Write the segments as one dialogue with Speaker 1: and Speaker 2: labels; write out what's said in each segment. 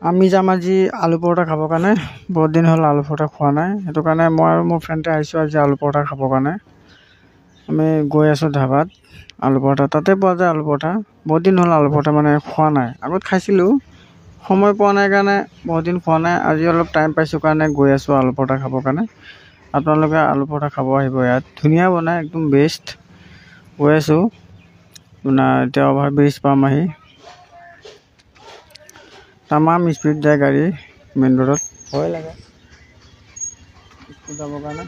Speaker 1: আমি যাম আজি আলু পৰঠা খাবৰ কাৰণে। বহুত দিন হ'ল আলু পৰঠা খোৱা নাই, সেইটো কাৰণে মই আৰু মোৰ ফ্ৰেণ্ডে আহিছোঁ আজি আলু পৰঠা খাবৰ কাৰণে। আমি গৈ আছোঁ ধাবাত, আলু পৰঠা তাতে পোৱা যায়। আলু পৰঠা বহুত দিন হ'ল আলু পৰঠা মানে খোৱা নাই। আগত খাইছিলোঁ, সময় পোৱা নাই কাৰণে বহুত দিন খোৱা নাই। আজি অলপ টাইম পাইছোঁ কাৰণে গৈ আছোঁ আলু পৰঠা খাবৰ কাৰণে। আপোনালোকে আলু পৰঠা খাব আহিব, ইয়াত ধুনীয়া বনায়, একদম বেষ্ট। গৈ আছোঁ আপোনাৰ এতিয়া অভাৰ ব্ৰিজ পাম আহি। তামাম স্পীড যায় গাড়ী মেইন ৰোডত, ভয় লাগে স্পীড যাবৰ কাৰণে।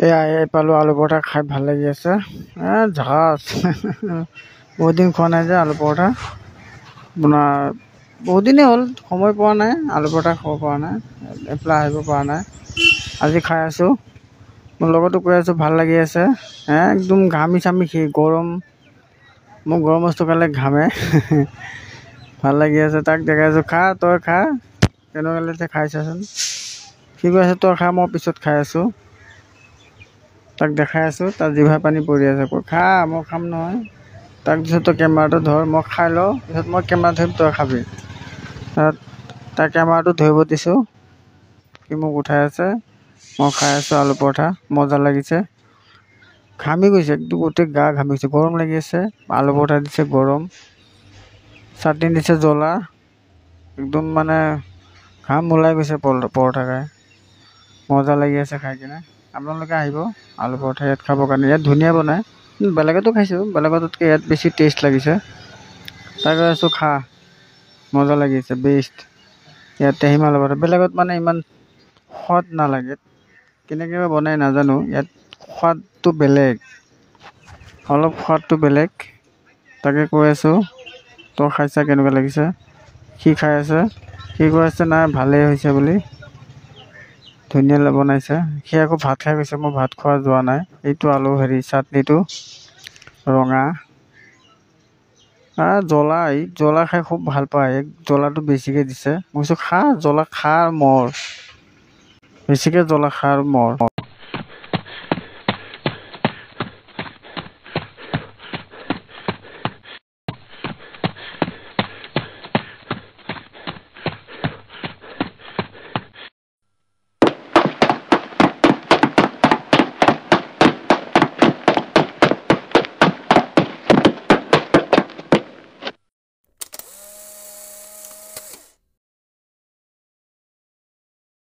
Speaker 1: এয়া এই পালোঁ আলু পৰঠা, খাই ভাল লাগি আছে। ঝাচ বহুত দিন খোৱা নাই যে আলু পৰঠা, আপোনাৰ বহুত দিনেই হ'ল সময় পোৱা নাই, আলু পৰঠা খাব পৰা নাই, এইফালে আহিব পৰা নাই। আজি খাই আছোঁ, মোৰ লগতো কৈ আছোঁ ভাল লাগি আছে। একদম ঘামি চামি সি গৰম, মোক গৰম বস্তু খালে ঘামে। ভাল লাগি আছে, তাক দেখাই আছোঁ, খা তই খা, কেনেকুৱা লাগিছে খাই চাচোন। সি কৈ আছে তই খা, মই পিছত খাই আছোঁ। তাক দেখাই আছোঁ, তাৰ জিভা পানী পৰি আছে, কৈ খা মই খাম নহয়। তাক পিছত তই কেমেৰাটো ধৰ, মই খাই লওঁ, পিছত মই কেমেৰা ধৰিম, তই খাবি। তাক কেমেৰাটো ধৰিব দিছোঁ, সি মোক উঠাই আছে, মই খাই আছোঁ আলু পৰঠা, মজা লাগিছে। ঘামি গৈছে একদম, গোটেই গা ঘামি গৈছে, গৰম লাগি আছে। আলু পৰঠা দিছে গৰম, চাটনি দিছে জ্বলা, একদম মানে ঘাম ওলাই গৈছে পৰঠা খাই। মজা লাগি আছে খাই কিনে। আপোনালোকে আহিব আলু পৰঠা ইয়াত খাবৰ কাৰণে, ইয়াত ধুনীয়া বনায়। বেলেগতো খাইছোঁ, বেলেগতকৈ ইয়াত বেছি টেষ্ট লাগিছে। তাক কৈ আছোঁ খা, মজা লাগিছে, বেষ্ট। ইয়াত আহিম আলু পৰঠা, বেলেগত মানে ইমান সোৱাদ নালাগে, কেনেকৈ বনায় নাজানো, ইয়াত সোৱাদটো বেলেগ, অলপ সোৱাদটো বেলেগ। তাকে কৈ আছোঁ তই খাইছা কেনেকুৱা লাগিছে। সি খাই আছে, সি কৈ আছে নাই ভালেই হৈছে বুলি, ধুনীয়া বনাইছে। সি আকৌ ভাত খাই গৈছে, মই ভাত খোৱা যোৱা নাই। এইটো আলু হেৰি চাটনিটো ৰঙা, জ্বলা, এই জ্বলা খাই খুব ভাল পায়, জ্বলাটো বেছিকৈ দিছে। মই কৈছোঁ খা জ্বলা খা আৰু মৰ, বেছিকৈ জ্বলা খা আৰু মৰ।